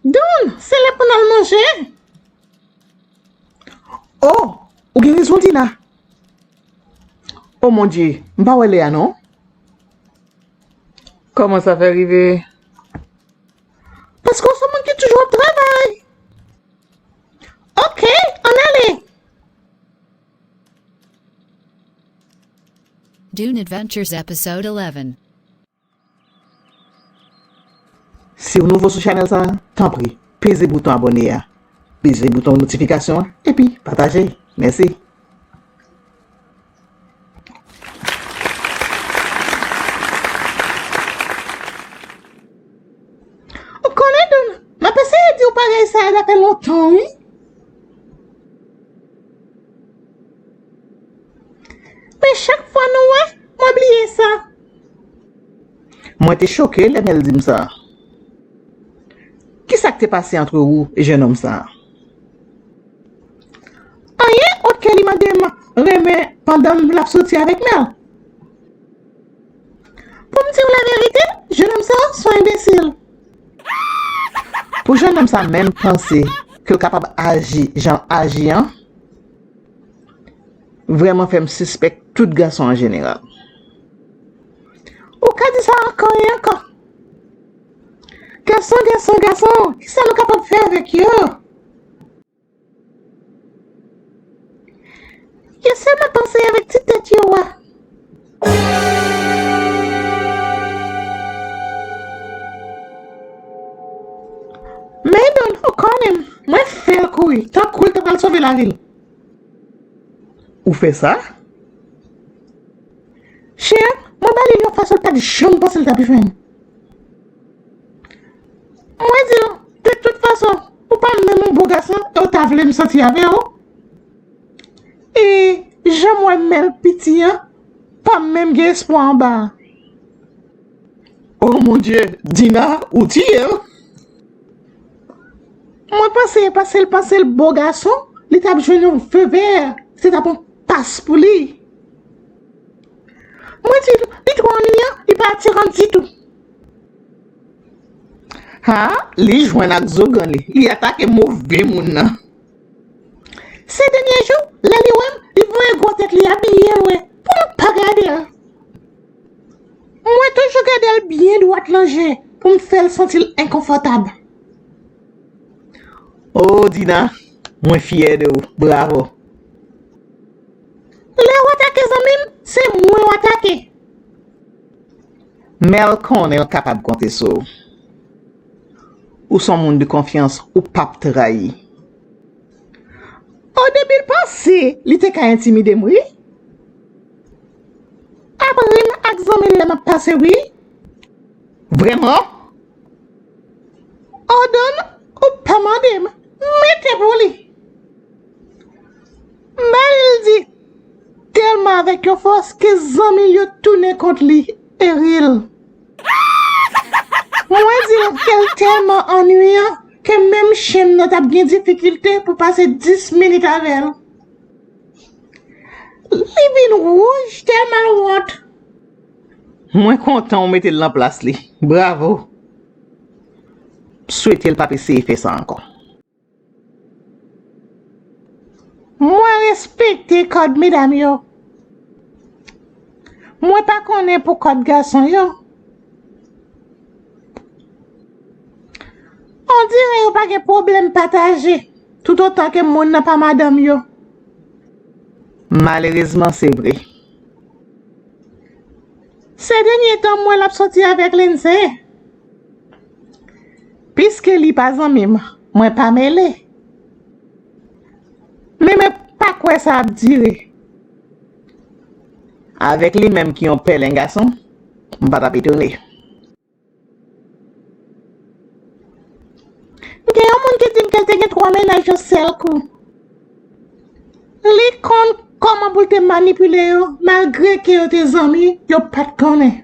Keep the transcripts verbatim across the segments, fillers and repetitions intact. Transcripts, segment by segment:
Doun, se lè pou n al manje. Oh, ou gen rezon, Dina. Oh mon Dieu, m pa wè lè a non. Kòman sa fè rive? Paske w se moun ki toujou ap travay. Ok, ann ale. Dune Adventures Episode eleven. Si w nouvo sou chanèl sa, tanpri, peze bouton abòne a, peze bouton notifikasyon an, epi pataje. Mèsi. Ou konnen, Doun, m ap eseye di w bagay sa a, sa fè lontan, wi. Men chak fwa nou wè, mwen bliye sa. Mwen te choke lè Mèl di m sa. Kisa k te pase ant ou e jennonm sa a? Anyen, oke, li mande m renmen pandan l ap soti avèk Mèl. Pou m di w laverite, jennonm sa a se yon enbesil. Pou jennonm sa menm panse ke l kapab aji jan l aji an, vrèman fè m sispèk tout gason an jeneral. Ou ka di sa ankò e ankò. Gason, gason, gason, kisa nou kapab fè avèk yo? Yo sèlman panse avèk ti tèt yo a. Men Doun, ou konnen m, mwen fè l kouri, tankou l ta pral sove lavi l. Ou fè sa? Cheri, mwen ba li l yon fason l pa t janm panse l t ap jwenn. Mwen di l, de tout fason, ou pa menm yon bo gason e w ta vle m soti avè w. E jan m wè Mèl piti an, pa menm gen espwa anba a. Oh mon Dieu, Dina, ou tiye m. Mwen panse, paske l panse l bo gason, li t ap jwenn yon feu vert, se t ap yon pas pou li. Mwen di, li twò annwiyan, li pa atiran ditou. Ha, li jwenn ak zougan li, li atake move moun nan. Se dènye jou, lè li wè m, li voye gwo tèt li a byen lwen pou m pa gade l. Mwen toujou gade l byen dwat nan je pou m fè l santi l enkonfòtab. Oh, Dina, mwen fyè de ou. Bravo. Lè w atake zanmi m, se mwen w atake. Mèl konnen l kapab konte sou ou. Ou se yon moun de konfyans, ou p ap trayi. Odebi l panse li te ka entimide m, wi. Aprann ak zanmi l lè m ap pase, wi. Vrèman? Odon, ou pa mande m, mete pou li. Mari l di, tèlman avèk yon fòs ke zanmi l yo tounen kont li e ri l. Mwen di l ke l tèlman annuyan ke menm chen m nan t ap gen difikilte pou pase dis minit avè l. Li vin wouj tèlman l wont. Mwen kontan w mete l nan plas li. Bravo. M swete l p ap eseye fè sa ankò. Mwen respekte kòd medam yo. Mwen pa konnen pou kòd gason yo. On dirait yo pa gen pwoblèm pataje, toutotan ke moun nan pa madanm yo. Malerezman, se vre. Se dènye tan m wè l ap soti avèk Lindsay. Piske li pa zanmi m, mwen pa mele. Men mwen pa kwè sa ap dire. Avèk li menm ki yon pèlen gason, m pa t ap etone. Gen yon moun ki di m ke l te gen twa mennaj yon sèl kou. Li konn kòman pou l te manipile yo, malgre ke yo te zanmi, yo pa t konnen.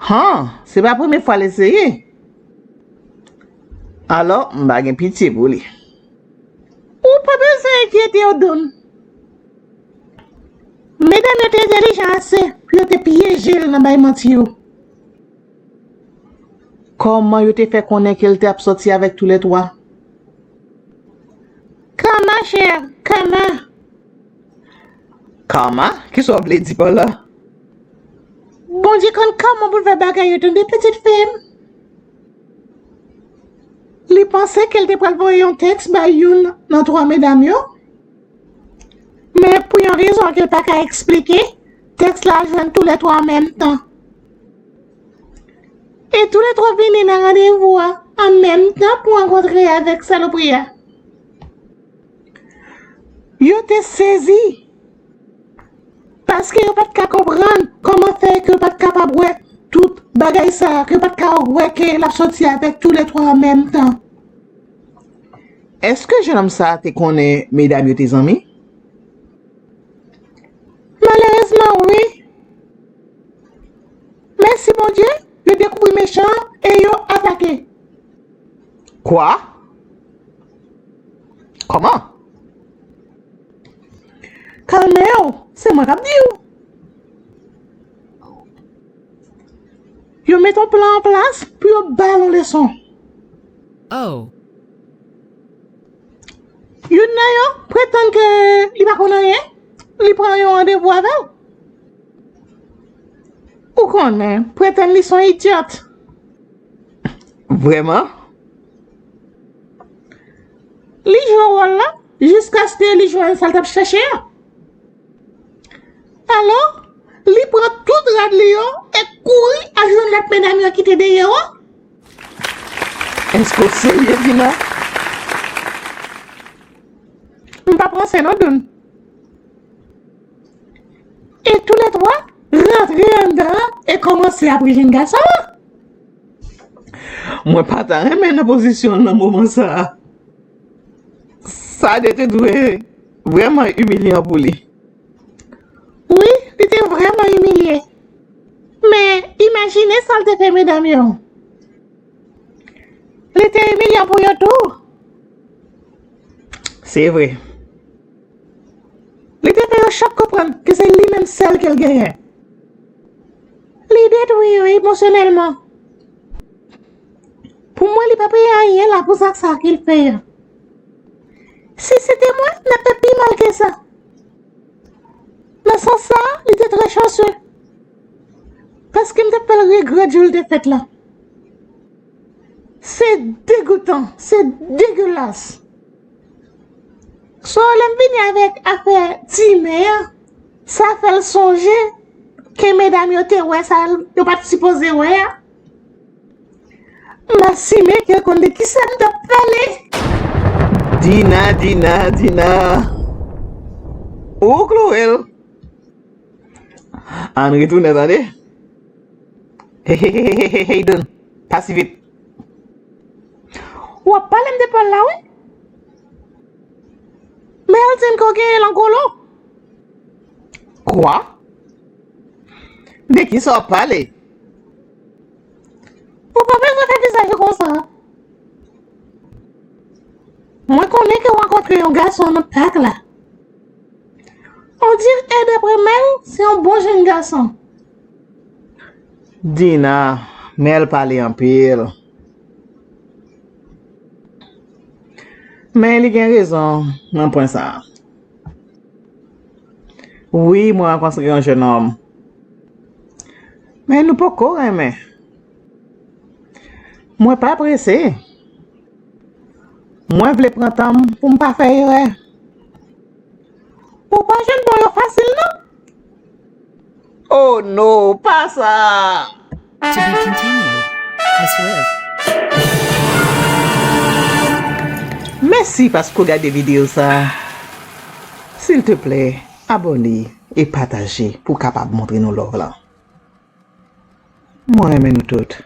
Han, se pa premye fwa l eseye. Alò, m pa gen pitye pou li. Ou pa bezwen enkyete w, Don. Medam yo te entèlijan ase pou yo te pyeje l nan bay manti yo. Kòman yo te fè konnen ke l t ap sòti avèk toulètwa? Kama, chè, kama. Kama? Kisa w vle di pa la? Bondye konn kòman pou l fè bagay yo, tande, pitit fi m. Li panse ke l te pral voye yon tèks bay youn nan twa medam yo. Men pou yon rezon ke l pa ka eksplike, tèks la jwenn toulètwa an menm tan. E toulètwa vini nan randevou a an menm tan pou rankontre avèk salopri a. Yo te sezi. Paske yo pa t ka konprann kòman fè ke yo pa t kapab wè tout bagay sa a, ke yo pa t ka wè ke l ap sòti avèk toulètwa an menm tan. Èske jennonm sa a te konnen medam yo te zanmi? Malerezman, wi. Mèsi Bondye, yo dekouvri mechan an e yo atake. Kwa? Kòman? Kalme w, se mwen k ap di w. Yo mete yon plan an plas pou yo ba l yon leson. Oh. Youn nan yo pretann ke li pa konn anyen, li pran yon randevou avè w. Ou konnen, pretann li se yon idyòt. Vrèman? Li jwe wòl la jiskaske li jwenn sa l t ap chèche a. Alò, li pran tout rad li yo e kouri al jwenn lòt medam yo ki te dèyè yo. Èske w serye, Dina? M p ap ranse non, Doun. E toulètwa rantre anndan an e kòmanse ap ri jèn gason an. Mwen pa ta renmen nan pozisyon l nan moman sa a. Sa te dwe vrèman imilyan pou li. Wi, li te vrèman imilye. Men, imajine sa l te fè medam yo. Li te imilyan pou yo tou. Se vre. Li te fè yo chak konprann ke se li menm sèl ke l genyen. Li detwi yo emosyonèlman. Pou mwen, li pa peye anyen la pou zak sa ke l fè a. Si se te mwen, m t ap fè pi mal ke sa. Nan sans sa a, li te trè chanse. Paske m t ap fè l regrèt jou l te fèt la. Se degoutan, se degelas. So, lè m vini avèk afè Dina an, sa fè l sonje ke medam yo te wè sa yo pa t sipoze wè a. M asime ke l konn de kisa m t ap pale. Dina, Dina, Dina. Ou kloure l. Ann retounen, tande. Hey, hey, hey, hey, hey, hey, Doun. Pa si vit. W ap pale m de Pòl la, wi. Men al di m ke w genyen l an golo. Kwa? De kisa w ap pale? Ou pa bezwen fè vizaj ou konsa. Mwen konnen ke w rankontre yon gason nan pak la. On dirait, dapre Mèl, se yon bon jèn gason. Dina, Mèl pale anpil. Men li gen rezon nan pwen sa a. Wi, mwen rankontre yon jennonm. Men nou poko renmen. Mwen pa prese. Mwen vle pran tan m pou m pa fè erè. Ou pa jwenn bon yo fasil, non? Oh no, pa sa! To be continued. S with. Mèsi paske w gade videyo sa a. Silteplè, abòne e pataje pou w kapab montre nou love lan. Mwen renmen nou tout.